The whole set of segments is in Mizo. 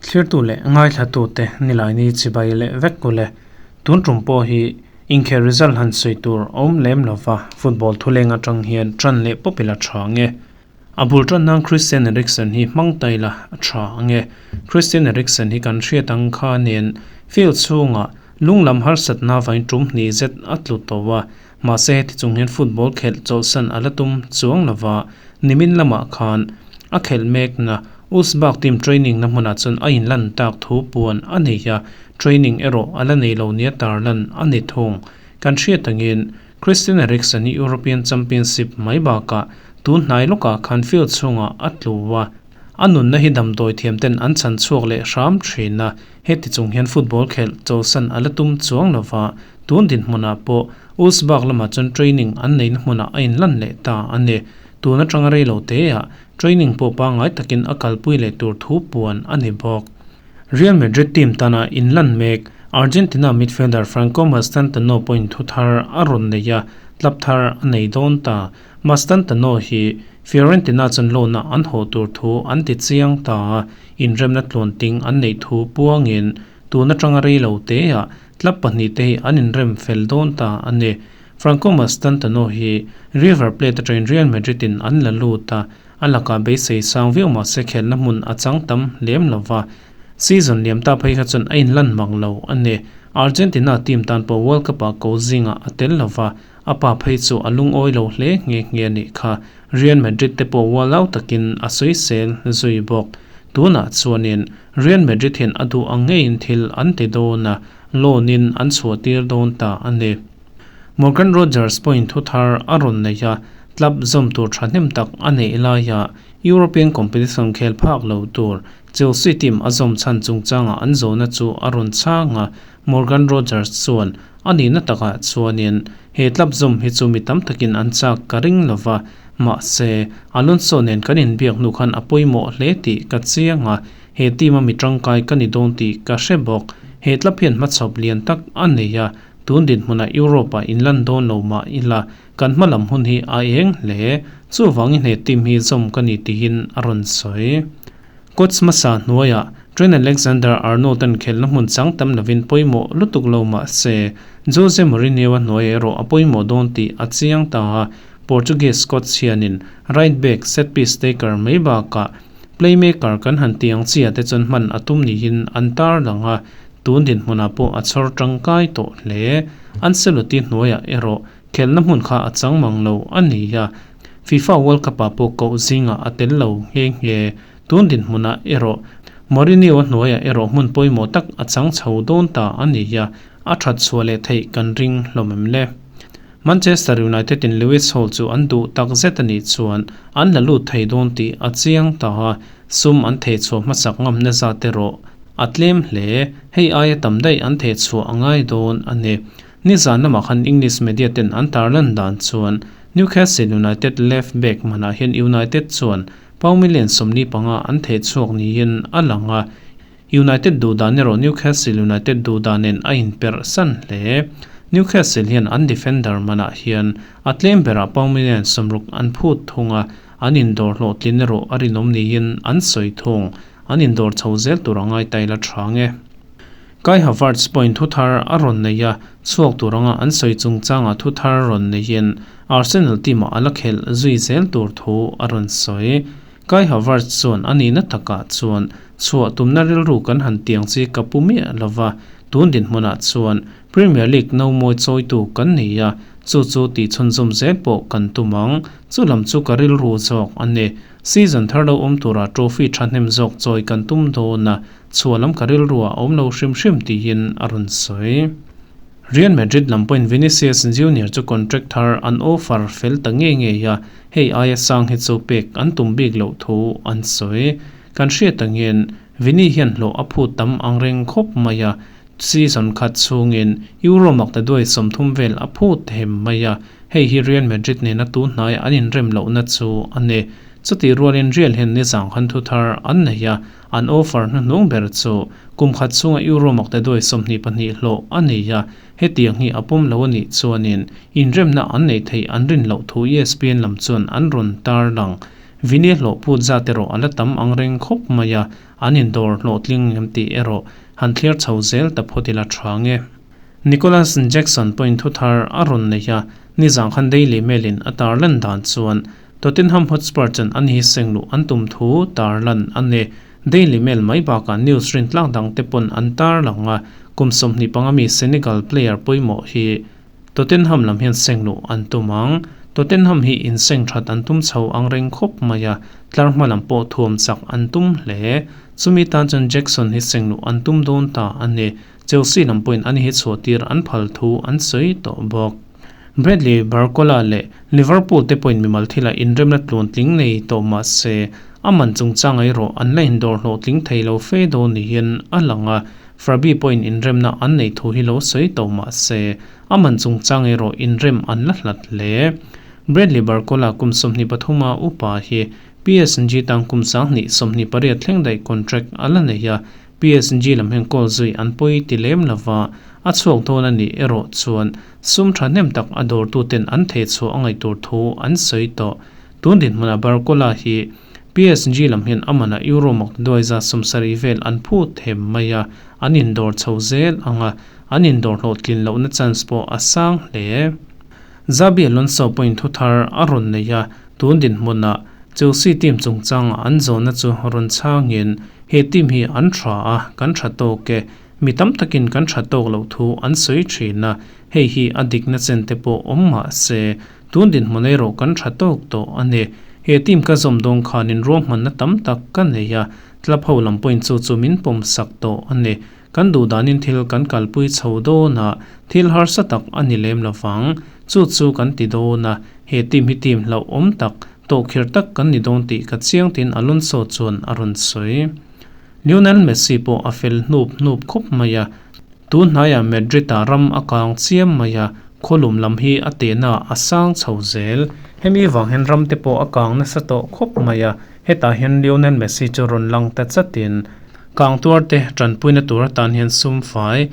Thlirtu leh ngaithlatute Nilaini chibai leh vek ule. Tun tum pawh hi inkhel result han sawi tur a awm lem lova, football thuleng atang hian tan leh pawp ila tha ang e. A bul tan nan Christian Eriksen hi hmang ta ila a tha ang e. Christian Eriksen hi kan hriat ang kha nen field chhungah lung lam harsatna avangin tum hnih zet a tlu tawh a, mahse heti chung hian football khelh chawlhsan a la tum chuang lova, nimin lamah khan a khelh mekna Uzbak team training na hmunah chuan a inlan tak thu puan a nei a, training erawh a la nei lo nia tarlan a ni thung. Kan hriat angin Christian Eriksen hi European Championship mai bakah tun hnai lawkah khan field chhungah a tlu a, a nunna hi damdawi thiam ten an chhan chhuak leh hram thin a, heti chung hian football khelh chawlhsan a la tum chuang lova, tun dinhmunah pawh Uzbak lamah chuan training an neihna hmunah a inlan leh ta a ni. Tun atanga rei lo teah training pawh pangngai takin a kalpui leh tur thu puan a ni bawk. Real Madrid team tana inlan mek Argentina midfielder Franco Mastantuono pawhin thu thar a rawn nei a, club thar a nei dawn ta. Mastantuono hi Fiorentina chuan loan-a an haw tur thu an ti chiang ta a, inremna tluanting an neih thu puangin tun atanga rei lo teah club pahnihte hi an inrem fel dawn ta a ni. Franco Mastantuono hi River Plate atangin Real Madrid-in an la lut a, A lakah beisei sang viau mah se khelhna hmun a chang tam lem lo va, season liam ta phei kha chuan a inlan mang lo a ni. Argentina team tan pawh World Cup-ah ko zingah a tel lo va, a pa phei chu a lungawi lo hle nghe nghe a nih kha. Real Madrid te pawh ualau takin a sawisel zui bawk. Tunah chuanin Real Madrid hian a duh ang ngeiin thil an ti dawn a, loan-in an chhuahtir dawn ta a ni. Morgan Rogers pawhin thu thar a rawn nei a, club zawm tur thahnem tak a neih laia European competition khel phak lo tur Chelsea team a zawm chhan chungchangah an zawhna chu a rawn chhang a, Morgan Rogers chuan a nihna takah chuanin he club zawm hi chu mi tam takin an chak ka ring lo va, mahse Alonso nen kan inbiak hnu khan a pawimawh hle tih ka chiang a, he team a mi tangkai ka ni dawn tih ka hre bawk. He club hian hmachhawp lian tak a nei a, Tun dinhmunah Europe-ah inlan dawn lo mah ila, kan hma lam hun hi a eng hle. Chuvangin he team hi zawm ka ni tihin a rawn sawi. Coach hmasa hnuaiah Trent Alexander-Arnold-a'n khelhna hmun chang tam lovin pawimawh lutuk lo mah se, Jose Mourinho-a hnuaiah erawh a pawimawh dawn tih a chiang ta a. Portuguese coach hianin right back, set piece taker mai bakah playmaker kan han ti ang chiah te chuan hman a tum niin an tarlang a. Tun dinhmunah pawh a chhawr tangkai tawh hle. Ancelotti hnuaiah erawh khelhna hmun kha a chang mang lo a ni a, FIFA World Cup-ah pawh koh zingah a tel lo nghe nghe. Tun dinhmunah erawh Mourinho hnuaiah erawh hmun pawimawh tak a chang chho dawn ta a ni a, a that chhuah leh theih kan ring hlawm em le? Manchester United in Lewis Hall chu an duh tak zet a nih chuan an la lut thei dawn tih a chiang ta a, sum an thehchhuah hmasak ngamna zat erawh a tlem hle. Hei aia tam daih an thehchhuah a ngai dawn a ni. Nizan lamah khan English media ten an tarlan dan chuan Newcastle United left back hmanah hian United chuan pound million 45 an thehchhuak niin a lang a, United duh dan erawh Newcastle United duh dan nen a inperh san hle. Newcastle hian an defender manah hian a tlem berah pound million 60 an phut thung a, an indawr hlawhtlin erawh a rinawm niin an sawi thung. An indawr chho zel tur a ngai taila thang e. Kai Havertz pawhin thu thar a rawn nei a, chhuak tur anga an sawi chungchangah thu thar rawn neiin Arsenal team-ah a la khelh zui zel tur thu a rawn sawi. Kai Havertz chuan a nihna takah chuan chhuah tumna rilru kan han tiang chi ka pu miah lo va, tun dinhmunah chuan Premier League no mawi chawitu kan ni a, chu chu tihchhunzawm zel pawh kan tum ang. Chu lam chu ka rilru zawk a ni. Season thar lo awm tura trophy thahnem zawk chawi kan tum dawn a, chhuah lam ka rilruah a awm lo hrim hrim tiin a rawn sawi. Real Madrid lam pawhin Vinicius Junior chu contract thar an offer fel ta ngei ngei a, hei aia sang hi chu pek an tum bik loh thu an sawi. Kan hriat angin Vini hian hlawh a phut tam ang reng khawp mai a, season khat chhungin Euro makta duai 30 vel a phut hem mai a, hei hi Real Madrid nena tu hnai an inrem lohna chu a ni. Chutih rualin Real hian nizang khan thu thar an nei a, An offer hnuhnung ber chu kum khat chhunga Euro makte duai 22 hlawh a nei a, hetiang hi a pawm lo a nih chuanin inremna an neih theih an rin loh thu ESPN lam chuan an rawn tar lang. Vini hlawh phut zat erawh a la tam ang reng khawp mai a, an indawr hlawhtling em tih erawh han thlir chho zel ta phawt ila tha nge. Nicholas Jackson pawhin thu thar a rawn nei a, nizang khan Daily Mail in a tarlan dan chuan Tottenham Hotspur chuan an hi seng luh an tum thu tarlan a ni. Daily Mail mai bakah news rintlak dang te pawn an tarlang a, kum 25 mi Senegal player pawimawh hi Tottenham lam hian seng luh an tum ang. Tottenham hi inseng that an tum chho ang reng khawp mai a, tlar hma lam pawh thuam chak an tum hle. Chumi tan chuan Jackson hi seng luh an tum dawn ta a ni. Chelsea lam pawhin ani hi chhuah tir an phal thu an sawi tawh bawk. Bradley Barcola leh Liverpool te pawhin mimal thilah inremna tluantling nei tawh mah se, a man chungchang erawh an la indawr hlawhtling thei lo fe dawn niin a lang a, Fabi pawhin inremna an neih thu hi lo sawi tawh mah se, a man chungchang erawh inrem an la hlat hle. Bradley Barcola kum 23 a upa hi PSG tan kum 2028 thleng daih contract a la nei a, PSG lam hian kawl zui an pawi ti lem lova, a chhuak dawn a nih erawh chuan sum thahnem tak a dawrtuten an theh chhuah a ngaih tur thu an sawi tawh. Tun dinhmunah Barcola hi PSG lam hian a manah Euro mak duai za 70 vel an phut them mai a, an indawr chho zel ang a, an indawr hlawhtlin lohna chance pawh a sang hle. Xabi Alonso pawhin thu thar a rawn nei a, tun dinhmunah Chelsea team chungchangah an zawhna chu rawn chhangin, He team hi an tha a, kan tha tawk e. Mi tam takin kan tha tawk loh thu an sawi thin a, hei hi a dikna chen te pawh awm mah se, tun dinhmun erawh kan tha tawk tawh a ni. He team ka zawm dawn khanin ruahmanna tam tak ka nei a, club ho lam pawhin chu chu min pawm sak tawh a ni. Kan duh danin thil kan kalpui chho dawn a, thil harsa tak a ni lem lovang. Chu chu kan ti dawn a, he team hi team hlauhawm tak, Tawhkhir tak kan ni dawn tih ka chiang tiin Alonso chuan a rawn sawi. Lionel Messi pawh a fel hnup hnup khawp mai a, tun hnaiah Madrid-ah ram a kang chiam mai a, khawlum lam hi a tehna a sang chho zel. Hemi vang hian ram te pawh a kang nasa tawh khawp mai a, hetah hian Lionel Messi chu rawn lang ta chatin kang tuar te tanpuina tur atan hian sum fai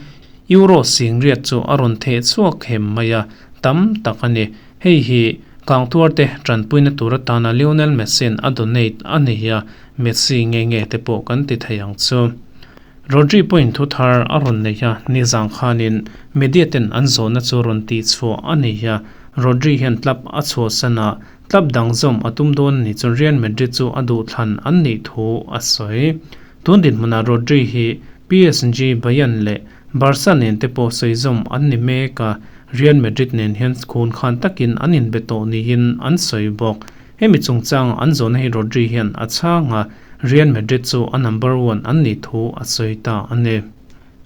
Euro 10,000 chu a rawn theh chhuak hem mai a, tam tak a ni. Hei hi Kangtuarte tanpuina tur atana Lionel Messi-a'n a donate a nei a, Messi nge nge te pawh kan ti thei ang chu. Rodri pawhin thu thar a rawn nei a, nizang khanin media ten an zawhna chu rawn tihchhuah a nei a, Rodri hian club a chhuahsan a, club dang zawm a tum dawn a nih chuan Real Madrid chu a duhthlan an nih thu a sawi. Tun dinhmunah Rodri hi PSG, Bayern leh Barca nen te pawh sawi zawm an ni mek a, Real Madrid nen hian khun khan takin an inbe tawh niin an sawi bawk. Hemi chungchanga an zawhna hi Rodri hian a chhang a, Real Madrid chu a number one an nih thu a sawi ta a ni.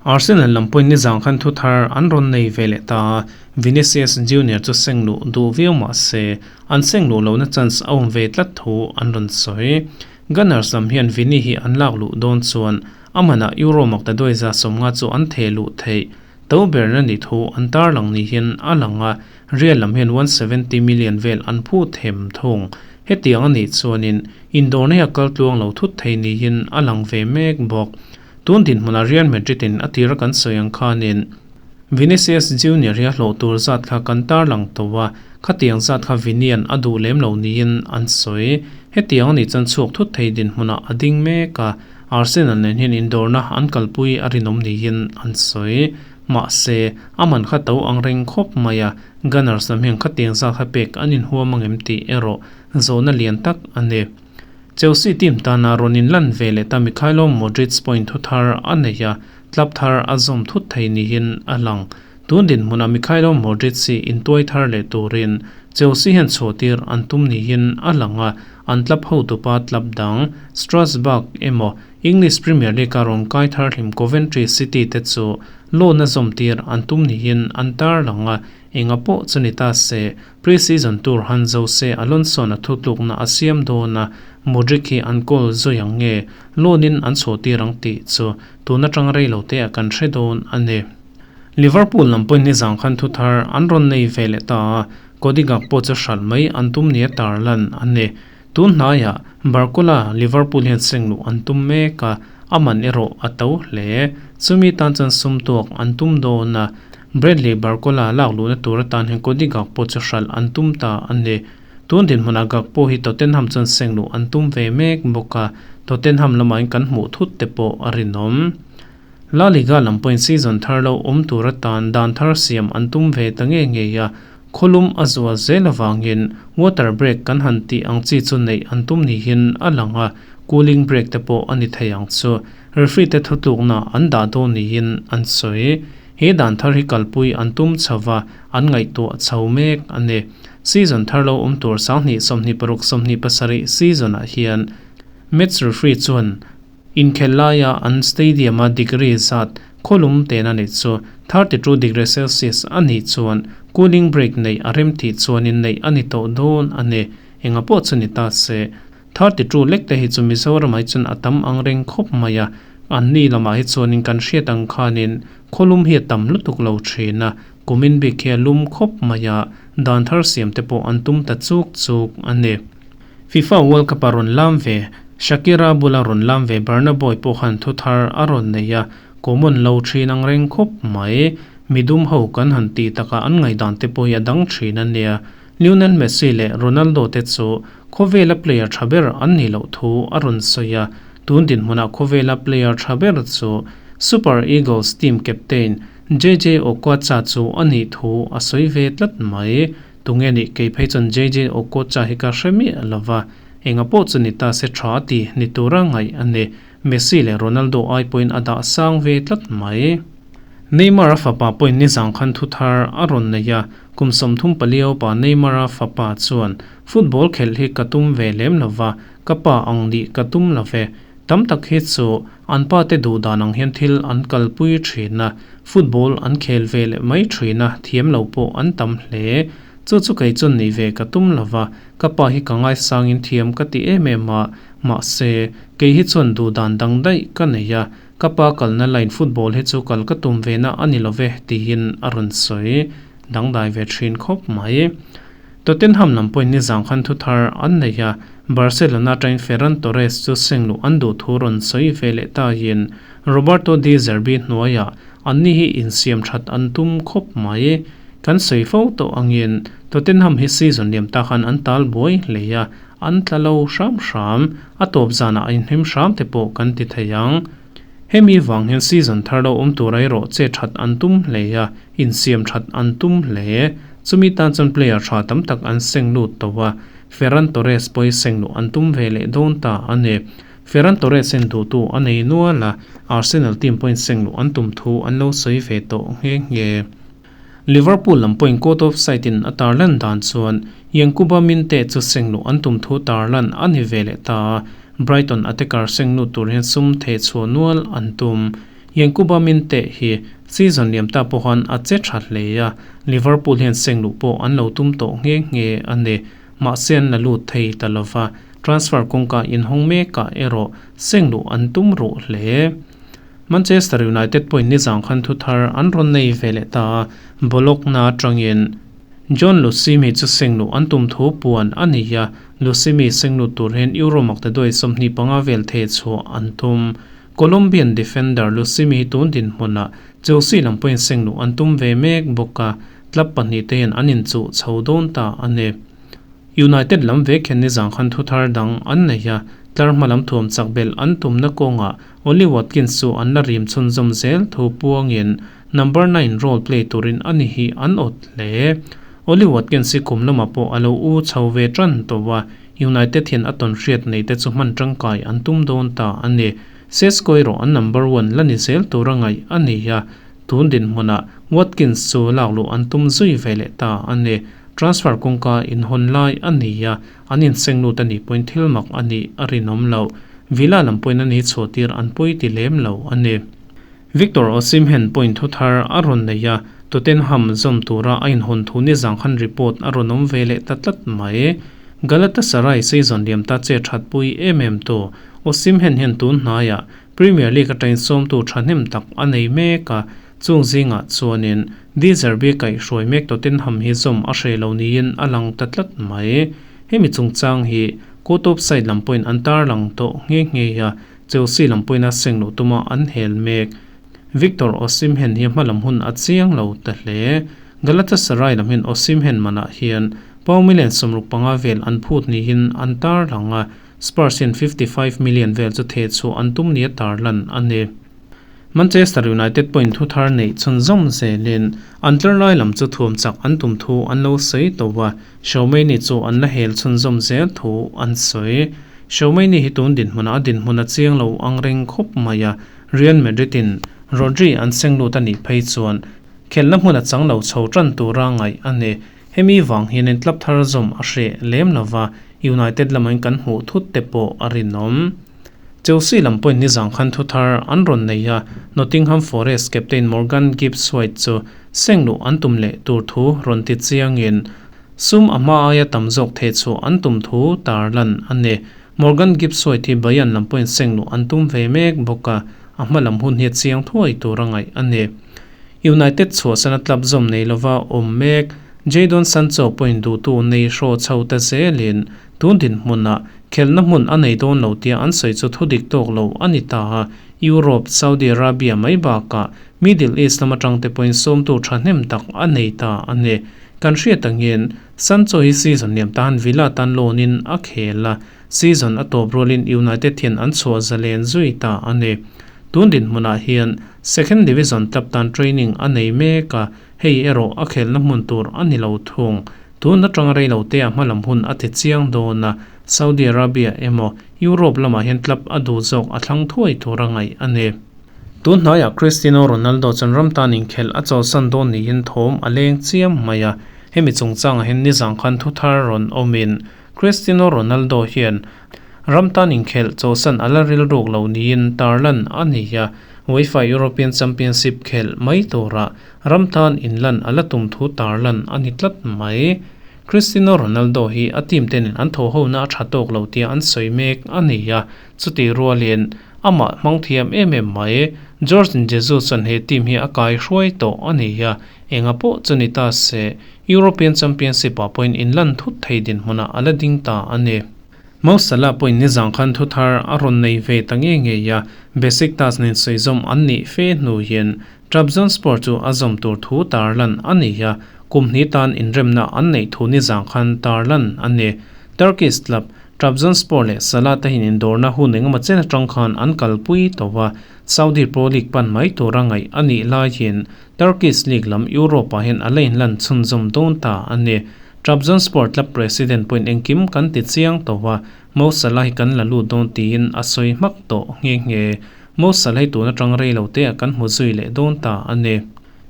Arsenal lam pawhin nizang khan thu thar an rawn nei ve leh ta a, Vinicius Junior chu seng luh duh viau mah se, an seng luh lohna chance a awm ve tlat thu an rawn sawi. Gunners lam hian Vini hi an lak luh dawn chuan a manah Euro maktaduai 150 chu an theh luh theih. To berna ni thu an tarlang ni hian a lang a, Real lam hian 170 million vel an phu them thung. Hetiang a nih chuanin indawrna hi a kal tluang lo thut thei niin a lang ve mek bawk. Tun dinhmunah Real Madrid in a tira kan sawi ang khanin Vinicius Junior hi a hlawh tur zat kha kan tarlang tawh a, khatiang zat kha Vini-a'n a duh lem lo niin an sawi. Hetiang a nih chuan chhuak thut thei dinhmunah a ding mek a. Arsenal nen hian indawrna an kalpui a rinawm niin an sawi. Mahse, a man kha to ang reng khawp mai a, Gunners lam hian khatiang zat kha pek an inhuam ang em tih erawh zawhna lian tak a ni. Chelsea team tana rawn inlan ve leh ta Mykhailo Mudryk pawhin thu thar a nei a, club thar a zawm thut thei niin a lang. Tun dinhmunah Mykhailo Mudryk hi intuai thar leh turin Chelsea hian chhuahtir an tum niin a lang a, An club hotupa club dang Strasbourg emaw English Premier League-a rawn kai thar hlim Coventry City te chu loan a zawmtir an tum niin an tarlang a, enga pawh chu ni ta se, pre-season tour han zo se Alonso-a'n a thutlukna a siam dawn a, Mudryk hi an kawl zui ang nge loan-in an chhuahtir ang tih chu tun atang rei lo te ah kan hre dawn a ni. Liverpool lam pawhin nizang khan thu thar an rawn nei ve leh ta a, Cody Gakpo chu hralh mai an tum nia tarlan a ni. Tun hnaiah Barcola Liverpool hian seng luh an tum mek a, a man erawh a to hle. Chumi tan chuan sum tuak an tum dawn a, Bradley Barcola lak luhna tur atan hian Cody Gakpo chu hralh an tum ta a ni. Tun dinhmunah Gakpo hi Tottenham chuan seng luh an tum ve mek bawk a, Tottenham lamah in kan hmuh thut te pawh a rinawm. La Liga lam pawhin season thar lo awm tur atan dan thar siam an tum ve ta ngei ngei a, khawlum a zual zel avangin water break kan han tih ang chi chu neih an tum niin a lang a, cooling break te pawh a ni thei ang chu. Referee te thutlukna an dah dawn niin an sawi. He dan thar hi kalpui an tum chho va, an ngaihtuah chho mek a ni. Season thar lo awm tur 20 26 27 season ah hian match referee chuan Inkhelh laia an stadium-a degree zat khawlum ten a nih chu 32 degree Celsius a nih chuan cooling break neih a rem tih chuanin neih a ni tawh dawn a ni. Enga pawh chu ni ta se, 32 lek te hi chu Mizoramah hi chuan a tam ang reng khawp mai a, anni lamah hi chuanin kan hriat ang khanin khawlum hi a tam lutuk lo thin a, kumin bik hi a lum khawp mai a, dan thar siam te pawh an tum ta chuk chuk a ni. FIFA World Cup a rawn lam ve, Shakira bula rawn lam ve Burna Boy pawh khan thu thar a rawn nei a, common lo thin ang reng khawp mai. Midum ho kan han tih takah an ngaihdan te pawh hi a dang thin a nia. Lionel Messi leh Ronaldo te chu khawvela player tha ber an nih loh thu a rawn sawi a, tun dinhmunah khawvela player tha ber chu Super Eagles team captain JJ Okocha chu a nih thu a sawi ve tlat mai. Tunge nih kei phei chuan JJ Okocha hi ka hre miah lo va, enga pawh chu ni ta se tha ti ni tura ngaih a ni. Messi leh Ronaldo ai pawhin a dah sang ve tlat mai. Neymar-a fapa pawhin nizang khan thu thar a rawn nei a, kum 34 pa Neymar-a fapa chuan, Football khelh hi ka tum ve lem lo va, ka pa ang nih ka tum lo ve. Tam tak hi chu an pa te duh dan ang hian thil an kalpui thin a, football an khel ve leh mai thin a, thiam lo pawh an tam hle. Chu chu kei chuan nih ve ka tum lo va, ka pa hi ka ngaisangin thiam ka ti em em a, mahse, kei hi chuan duh dan dang daih ka nei a, ka pa kalna line football hi chu kal ka tum ve na a ni lo ve tiin a rawn sawi dangdai ve thin khawp mai. Tottenham lam pawhin nizang khan thu thar an nei a, Barcelona atangin Ferran Torres chu seng luh an duh thu rawn sawi ve leh tahin Roberto De Zerbi hnuaiah anni hi insiam that an tum khawp mai. Kan sawi fo tawh angin Tottenham hi season liam ta khan an tal buai hle a, an tla lo hram hram, a tawp zanah a inhlim hram te pawh kan ti thei ang. Hemi vang hian season thar lo awm tur erawh che that an tum hle a, insiam that an tum hle. Chumi tan chuan player tha tam tak an seng lut tawh a, Ferran Torres pawh hi seng luh an tum ve leh dawn ta a ni. Ferran Torres hian duhtu a nei nual a, Arsenal team pawhin seng luh an tum thu an lo sawi ve tawh nghe nghe. Liverpool lam pawhin court of side in a tarlan dan chuan Yankuba Minteh chu seng luh an tum thu tarlan a ni ve leh ta a, Brighton attacker seng lut tur hian sum theh chhuah nual an tum. Yankuba Minteh hi season liam ta pawhan a che tha hle a, Liverpool hian seng luh pawh an lo tum tawh nghe nghe a ni. Mahse an la lut thei ta lova, transfer kawngka inhawng mekah erawh seng luh an tum ruh hle. Manchester United pawhin nizang khan thu thar an rawn nei ve leh ta a, Bologna atangin John Lucimi chu sengluh an tum thu puan a ni a, Lucimi senglut tur hian Euro maktaduai 25 vel theh chhuah an tum. Colombian defender Lucimi hi tun dinhmunah Chelsea lam pawhin sengluh an tum ve mek bawk a, club pahnih te hian an inchuh chho dawn ta a ni. United lam vek hian nizang khan thu thar dang an nei a, tlar hma lam thuam chak belh an tumna kawngah Ollie Watkins chu an la rim chhunzawm zel thu puangin number 9 role play turin a ni hi an awt hle. Ollie Watkins hi kum lamah pawh a lo u chho ve tan tawh a, United hian a tawn hriat nei te chu hman tangkai an tum dawn ta a ni. Sesko erawh an number 1 la ni zel tura ngaih a ni a, tun dinhmunah Watkins chu lak luh an tum zui ve leh ta a ni. Transfer kawngka inhawn lai a ni a, an inseng lut a nih pawhin thil mak a nih a rinawm loh. Villa lam pawhin a ni chhuahtir an pawi ti lem lo a ni. Victor Osimhen pawhin thu thar a rawn nei a, Tottenham zawm tura a inhawn thu nizang khan report a rawn awm ve leh ta tlat mai. Galatasaray season liam ta che that pui em em tu Osimhen hian tun hnaiah Premier League atangin sawmtu thahnem tak a nei mek a, chung zingah chuanin De Zerbi kaihhruai mek Tottenham hi zawm a hreh lo niin a lang ta tlat mai. Hemi chungchang hi court of side lam pawhin an tarlang tawh nghe nghe a, Chelsea lam pawhin a seng luh tuma an hel mek. Victor Osimhen hi hma lam hun a chiang lo ta hle. Galatasaray lam hian Osimhen manah hian Pound million 65 vel an phut niin an tarlang a, Spurs hian 55 million vel chu theh chhuah an tum nia tarlan a ni. Manchester United pawhin thu thar neih chhunzawm zelin an tlar lai lam chu thuam chak an tum thu an lo sawi tawh a, Shawmeni chu an la hel chhunzawm zel thu an sawi. Shawmeni hi tun dinhmunah a dinhmun a chiang lo ang reng khawp mai a, Real Madrid in Rodri an seng lut a nih phei chuan khelhna hmun a chang lo chho tan tura ngaih a ni. Hemi vang hianin club thar zawm a hreh lem lova, United lamain kan hmuh thut te pawh a rinawm. Chelsea lam pawhin nizang khan thu thar an rawn nei a, Nottingham Forest captain Morgan Gibbs-White chu seng luh an tum leh tur thu rawn ti chiangin sum a hma aia tam zawk theh chhuah an tum thu tarlan a ni. Morgan Gibbs-White hi Bayern lam pawhin seng luh an tum ve mek bawk a, a hma lam hun hi a chiang thuai tur a ngaih a ni. United chhuahsana club zawm nei lova awm mek Jadon Sancho pawhin duhtu nei hraw chho ta zelin tun dinhmunah khelhna hmun a nei dawn lo tia an sawi chu thudik tawk lo a ni ta a, Europe, Saudi Arabia mai bakah Middle East lam atangte pawhin sawmtu thahnem tak a nei ta a ni. Kan hriat angin Sancho hi season liam tan Villa tan loan in a khel a, season a tawp rualin United hian an chhuah zalen zui ta a ni. Tun dinhmunah hian Second Division club tan training a nei mek a, hei erawh a khelhna hmun tur a ni lo thung. Tun atanga rei lo te a hmalam hun a ti chiang dawn a, Saudi Arabia emaw Europe lamah hian club a duh zawk a thlang thuai tur a ngaih a ni. Tun hnaiah Cristiano Ronaldo chuan ram tan inkhelh a chawlhsan dawn niin thawm a leng chiam mai a, hemi chungchangah hian nizang khan thu thar rawn awmin Cristiano Ronaldo hian Ram tan inkhelh chawhsan a la rilruk lo niin tarlan a ni a, UEFA European Championship khelh mai turah ram tan inlan a la tum thu tarlan a ni tlat mai. Cristiano Ronaldo hi a team te nen an thaw hona a tha tawk lo tia an sawi mek a ni a, chutih rualin amah hmang thiam em em mai. Jorge Jesus chuan he team hi a kai hruai tawh a ni a, enga pawh chu ni ta se European Championship ah pawhin inlan thut thei dinhmunah a la ding ta a ni. Mo Salah pawhin nizang khan thu thar a rawn nei ve ta ngei ngei a, Besiktas nen sawi zawm an nih fe hnu hian Trabzonspor chu a zawm tur thu tarlan a ni a, kum hnih tan inremna an neih thu nizang khan tarlan a ni. Turkish club Trabzonspor leh Salah te hian indawrna hun engemaw chen atang khan an kalpui tawh a, Saudi Pro League pan mai tura ngaih a nih laiin Turkish League lam Europe-ah hian a la inlan chhunzawm dawn ta a ni. Trabzonspor club president pawhin engkim kan ti chiang tawh a, Mo Salah hi kan la lut dawn tiin a sawi hmak tawh nghe nghe. Mo Salah hi tun atang rei lo te ah kan hmu zui leh dawn ta a ni.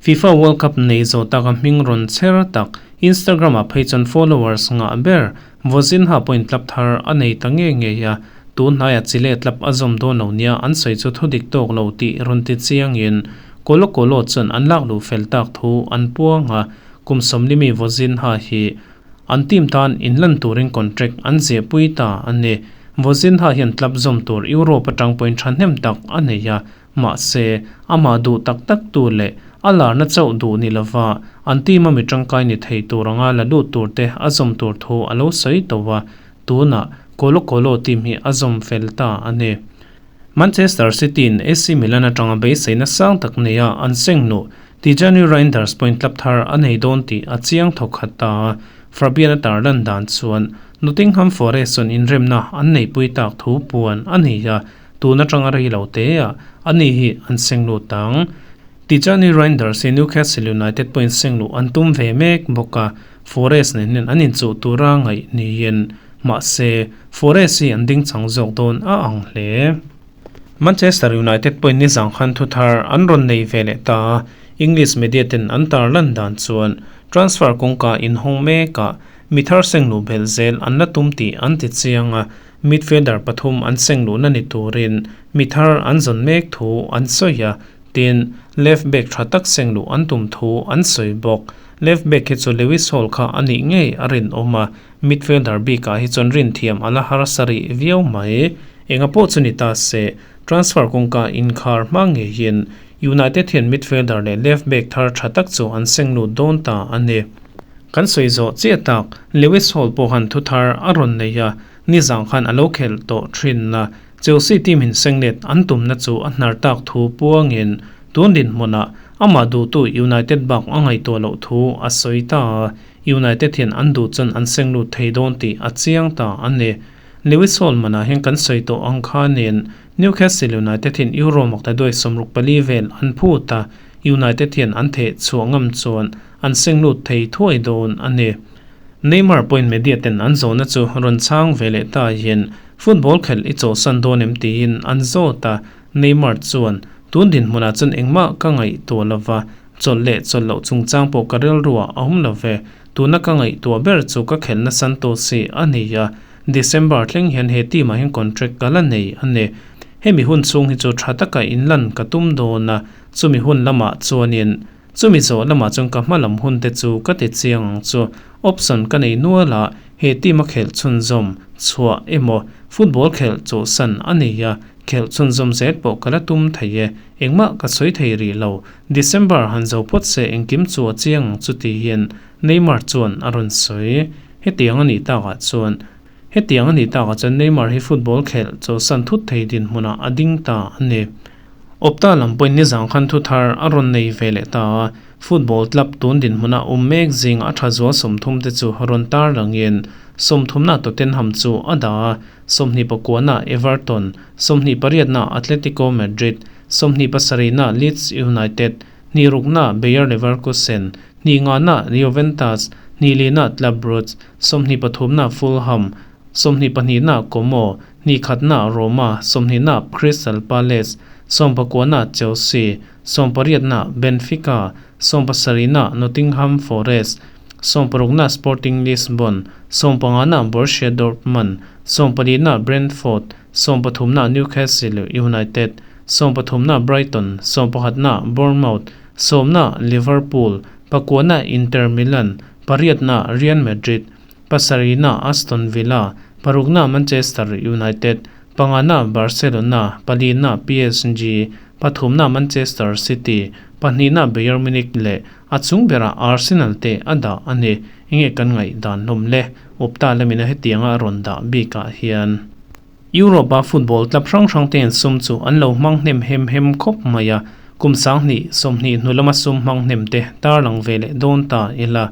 FIFA World Cup nei zawh taka hming rawn chher tak Instagram ah phei chuan followers ngah ber Vozinha pawhin club thar a nei ta nge ngei a, tun hnaiah Chile club a zawm dawn lo nia an sawi chu thudik tawk lo tih rawn ti chiangin Colo Colo chuan an lak luh fel tak thu an puang a, Kum 40 mi Vozinha hi an team tan inlan turin contract an ziahpui ta a ni. Vozinha hian club zawm tur Europe atang pawhin thahnem tak a nei a, mahse amah duh tak tak tu leh a larna chauh duh ni lova an team a mi tangkai ni thei tur anga la lut tur te a zawm tur thu a lo sawi tawh a, tunah Colo Colo team hi a zawm fel ta a ni. Manchester City in AC Milan atanga beiseina sang tak neia an seng hnuh Tijjani Reijnders pawhin club thar a nei dawn tih a chiang thawk khat ta a, Fabian-a tarlan dan chuan Nottingham Forest chuan inremna an neihpui tak thu puan a ni a, tun atanga rei lo te ah ani hi an seng lut ang. Tijjani Reijnders hi Newcastle United pawhin seng luh an tum ve mek bawk a, Forest nen hian an inchuh tura ngaih niin Mahse, Forest hi an ding chang zawk dawn a ang hle. Manchester United pawhin nizang khan thu thar an rawn nei ve leh ta a, English media ten an tar lan dan chuan transfer kawngka inhawng mekah mi thar seng luh belh zel an la tum tih an ti chiang a, midfielder pathum an seng luhna ni turin mi thar an zawn mek thu an sawi a, tin, left back tha tak seng luh an tum thu an sawi bawk. Left back hi chu Lewis Hall kha a nih ngei a rinawm a, Midfielder bikah hi chuan rinthiam a la harsa rih viau mai. Enga pawh chu ni ta se, transfer kawngka inkhar hma ngeiin United hian midfielder leh left back thar tha tak chu an seng lut dawn ta a ni. Kan sawi zawh chiah tak, Lewis Hall pawh han thu thar a rawn nei a, nizang khan a lo khelh tawh thin a, Chelsea team in seng let an tumna chu a hnar tak thu puangin tun dinhmunah amah duhtu United bak a ngaihtuah loh thu a sawi ta a. United hian an duh chuan an seng lut thei dawn tih a chiang ta a ni. Lewis Hall manah hian kan sawi tawh ang khanin Newcastle United hian Euro maktaduai 64 vel an phut a, United hian an theh chhuah ngam chuan an seng lut thei thuai dawn a ni. Neymar pawhin media ten an zawhna chu rawn chhang ve leh ta hian football khelh i chawhsan dawn em tiin an zawt a, Neymar chuan, Tun dinhmunah chuan engmah ka ngaihtuah lova, chawlh leh chawlh loh chungchang pawh ka rilruah a awm lo ve. Tuna ka ngaihtuah ber chu ka khelhna Santos hi a ni a, December thleng hian he team ah hian contract ka la nei a ni. Hemi hun chhung hi chu tha taka inlan ka tum dawn a, chumi hun lamah chuanin chumi zawh lamah chuan ka hma lam hun te chu ka ti chiang ang chu. Option ka nei nual a, he team a khelh chhunzawm chhuah emaw football khelh chawhsan a nei a, Khelh chhunzawm zel pawh ka la tum thei e, engmah ka sawi thei rih lo. December han zo phawt se engkim chu a chiang ang chu ti hian Neymar chuan a rawn sawi. Hetiang a nih takah chuan Hetiang a nih takah chuan Neymar hi football khelh chawlhsan thut thei dinhmunah a ding ta a ni. Opta lam pawhin nizang khan thu thar a rawn nei ve leh ta a, football club tun dinhmuna awm mek zinga a tha zual 30 te chu rawn tar langin 30-na Tottenham chu a dah a. 29-na Everton, 28-na Atletico Madrid, 27-na Leeds United, 26-na Bayer Leverkusen, 25-na Juventus, 24-na Club Brugge, 23-na Fulham, 22-na Como, 21-na Roma, 20-na Crystal Palace, 19-na Chelsea, 18-na Benfica, 17-na Nottingham Forest, 16-na Sporting Lisbon, 15-na Borussia Dortmund, 14-na Brentford, 13-na Newcastle United, 13-na Brighton, 11-na Bournemouth, 10-na Liverpool, 9-na Inter Milan, 8-na Real Madrid, 7-na Aston Villa, 6-na Manchester United, 5-na Barcelona, 4-na PSG, 3-na Manchester City, 2-na Bayern Munich leh a chung berah Arsenal te a dah a ni. Enge kan ngaihdan hlawm le? Opta lamina hetianga a rawn dah bikah hian Europe-a football club hrang hrang te hian sum chu an lo hmang hnem hem hem khawp mai a, kum 2020 hnu lama sum hmang hnem te tarlang ve leh dawn ta ila.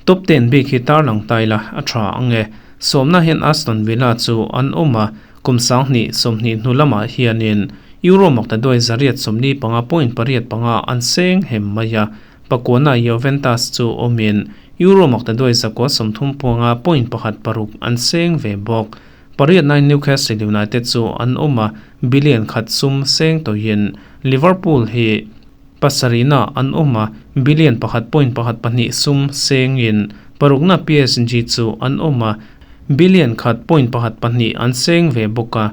Top ten bik hi tarlang ta ila a tha ang e. Sawmna hian Aston Villa chu an awm a, kum 2020 hnu lamah hianin Euro maktaduai 145.85 an seng hem mai a, Pakuana Juventus chu awmin Euro maktaduai 935.16 an seng ve bawk. Pariatna Newcastle United chu an awm a, billion khat sum seng tawhin Liverpool hi pasarihna an awm a, billion 1.12 sum sengin parukna PSG chu an awm a, billion 1.12 an seng ve bawk a,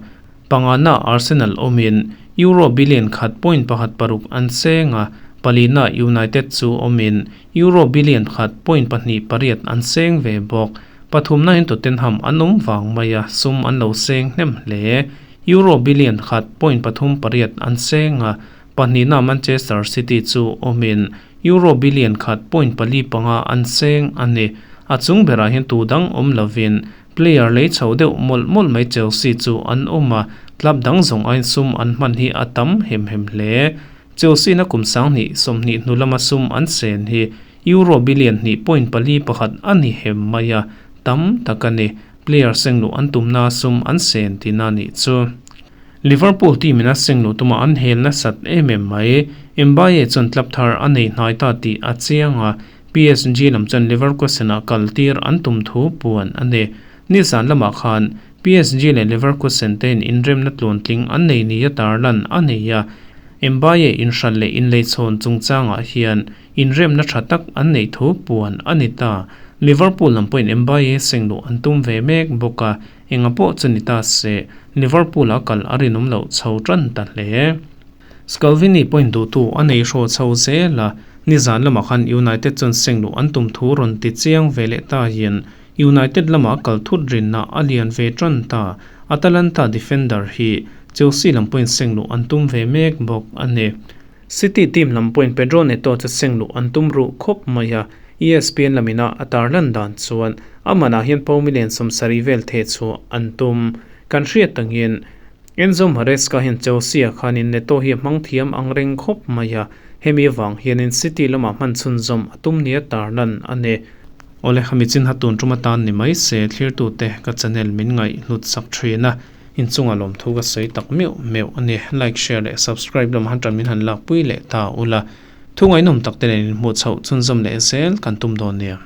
pangana Arsenal awmin Euro billion 1.16 an seng a, palina United chu awmin Euro billion 1.28 an seng ve bawk. Pathumna in Tottenham an awm wang mai a, sum an lo seng hnem hle. Euro billion 1.38 an seng a, pahnihna Manchester City chu awmin Euro billion 1.45 an seng a ni. A chung berah hian tu dang awm lovin player lei chho deuh mawlh mawlh mai Chelsea chu an awm a, club dang zawng aiin sum an hman hi a tam hem hem hle. Chelsea na kum 2020 hnu lama sum an sen hi Euro billion 2.41 a ni hem mai a, tam tak a ni. Player seng luh an tumna sum an sen tina ni chu. Liverpool team in a seng luh tuma an hel na sat em em mai. Mbappe chuan club thar a nei hnai ta tih a chiang a, PSG lam chuan Leverkusen ah kal tir an tum thu puan a ni. Nizan lamah khan PSG leh Leverkusen te in inremna tluan tling an nei ni a tarlan a nei a, Mbappe inhral leh inleichhawn chungchangah hian inremna tha tak an nei thu puan a ni ta. Liverpool lam pawhin Mbappe seng luh an tum ve mek bawk a, enga pawh chu ni ta se Liverpool a kal a rinawm loh chho tan ta hle. Scalvini pawhin duhtu a nei hraw chho zel a, nizan lamah khan United chuan seng luh an tum thu rawn ti chiang ve leh ta hian United lamah kal thut rinna a lian ve tan ta. Atalanta defender hi Chelsea lam pawhin seng luh an tum ve mek bawk a ni. City team lam pawhin Pedro Neto chu seng luh an tum ruh khawp mai a, ESPN lamina a tarlan dan chuan a manah hian pawh million 70 vel theh chhuah an tum. Kan hriat tangin Enzo Maresca hian Chelsea ah khanin Neto hi a hmang thiam ang reng khawp mai a, hemi avang hianin City lamah hman chhunzawm a tum nia tarlan a ni. Awle, khami chin ha tun tum atan ni mai se, thlirtute ka channel min ngaih hlut sak thin a, inchunga lawmthu ka sawi tak meuh meuh a ni. Like, share leh subscribe lamah han tan min han lakpui leh ta ula. Thu ngaihnawm tak te nen inhmuh chhoh chhunzawm leh zel kan tum dawn nia.